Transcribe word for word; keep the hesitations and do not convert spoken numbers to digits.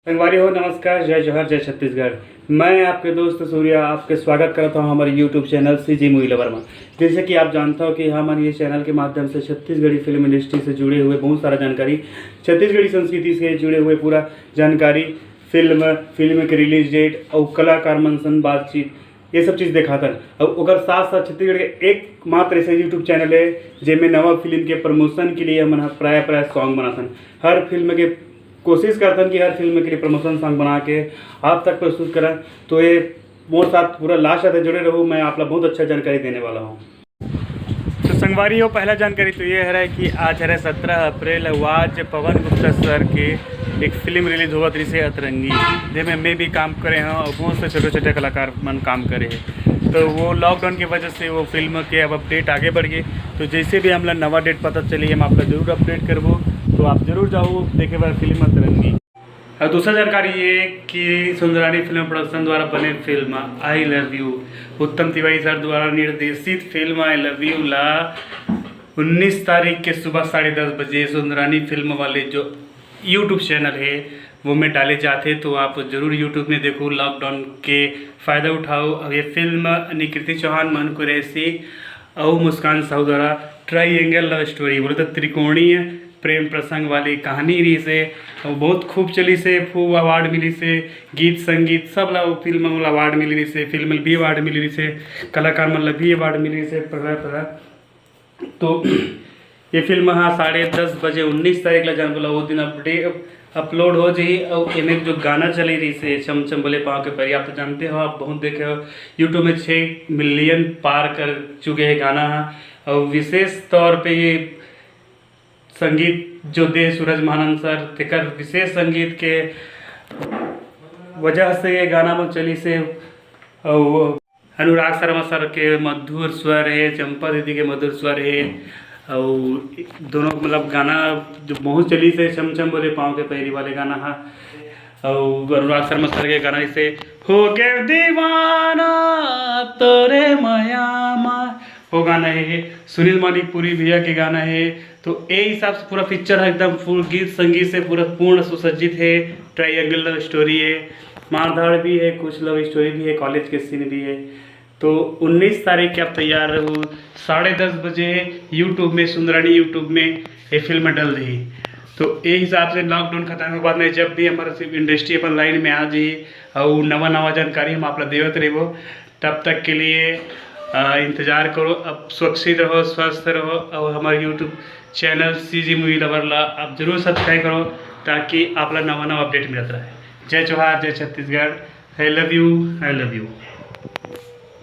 संगवारी हो, नमस्कार, जय जोहार, जय छत्तीसगढ़। मैं आपके दोस्त सूर्या आपके स्वागत करता हूं हमारे YouTube channel CG Movie Lover में। जैसे कि आप जानता हो कि हमन ये चैनल के माध्यम से छत्तीसगढ़ी फिल्म इंडस्ट्री से जुड़े हुए बहुत सारा जानकारी, छत्तीसगढ़ी संस्कृति से जुड़े हुए पूरा जानकारी, फिल्म, फिल्म के रिलीज डेट और कलाकार मन सन बातचीत, ये सब चीज़ देखाथन। और ओकर साथ साथ छत्तीसगढ़ के एकमात्र ऐसे YouTube चैनल है जेमे नवा फिल्म के प्रमोशन के लिए हमन ह प्राय प्राय सॉन्ग बनाथन। हर फिल्म के कोशिश करथन कि हर फिल्म के लिए प्रमोशन सॉन्ग बना के आप तक प्रस्तुत करन। तो ये मोर साथ पूरा लास्ट तक जुड़े रहू, मैं आप ला बहुत अच्छा जानकारी देने वाला हूँ। तो संगवारी हो, पहला जानकारी तो ये हरे कि आज हरे सत्रह अप्रैल, अउ आज पवन गुप्ता सर के एक फिल्म रिलीज होवत रहिसे अतरंगी, जेमे मैं भी काम करे हूँ और बहुत से छोटे छोटे कलाकार मन काम करे हैं। तो वो लॉकडाउन की वजह से वो फिल्म के अब अपडेट आगे बढ़ गई। तो जैसे भी हमला नवा डेट पता चली, हम आपका जरूर अपडेट करबो। तो आप जरूर जाओ देखे बर फिल्म अतरंगी। और दूसरा जानकारी ये कि सुंदरानी फिल्म प्रोडक्शन द्वारा बने फिल्म आई लव यू, उत्तम तिवारी सर द्वारा निर्देशित फिल्म आई लव यू ला उन्नीस तारीख के सुबह साढ़े दस बजे सुंदरानी फिल्म वाले जो YouTube चैनल है वो में डाले जाते। तो आप जरूर YouTube में देखो, लॉकडाउन के फ़ायदा उठाओ। अब ये फिल्म निकृति चौहान, मनु कुरैशी और मुस्कान साहू द्वारा ट्राइंगल लव स्टोरी, बोले तो त्रिकोणीय प्रेम प्रसंग वाली कहानी रहिसे। और बहुत खूब चलिस हे, खूब अवार्ड मिलिस हे, गीत संगीत सब ला वो फिल्म ला अवार्ड मिली रहिसे, फिल्म ला भी अवार्ड मिली रहिसे, कलाकार मन ला भी अवार्ड मिली रहिसे, प्रकार प्रकार। तो ये फिल्म हा साढ़े दस बजे उन्नीस तारीख ला जान बोला वो दिन अपडेट अपलोड हो जाही। और एमे जो गाना चली रहिसे छम छम बोले पाँव के पैरी, आप तो जानते हो, आप बहुत देखे हो, YouTube में छः मिलियन पार कर चुके हैं गाना हा। और विशेष तौर पे ये संगीत जो दे सूरज महानंद सर, तेकर विशेष संगीत के वजह से ये गाना में चलिस हे। और अनुराग शर्मा सर के मधुर स्वर हे, चंपा दीदी के मधुर स्वर हे, और दोनों मतलब गाना जो बहुत चलिस हे छम छम बोले पाँव के पैरी वाले गाना हा। और अनुराग शर्मा सर के गाना जैसे हो गए दीवाना तोरे मया मा, वो गाना हे। सुनील मानिकपुरी भैया के गाना हे। तो ये हिसाब से पूरा पिक्चर एकदम फुल गीत संगीत से पूरा पूर्ण सुसज्जित हे। ट्राइंगल लव स्टोरी हे, मारधाड़ भी हे, कुछ लव स्टोरी भी हे, कॉलेज के सीन भी हे। तो उन्नीस तारीख के आप तैयार रहू, साढ़े दस बजे YouTube में, सुंदरानी YouTube में ये फिल्म डल रही। तो ये हिसाब से लॉकडाउन खत्म होने के बाद में जब भी हमारा इंडस्ट्री अपन लाइन में आ जाही और नवा नवा जानकारी हम आप ला देवत रहबो। तब तक के लिए इंतज़ार करो। अब सुरक्षित रहो, स्वस्थ रहो और हमारे YouTube channel CG Movie Lover ला आप जरूर सब्सक्राइब करो, ताकि आप ला नवा नवा अपडेट मिलत रहे। जय जोहार, जय Chhattisgarh. I love you, I love you।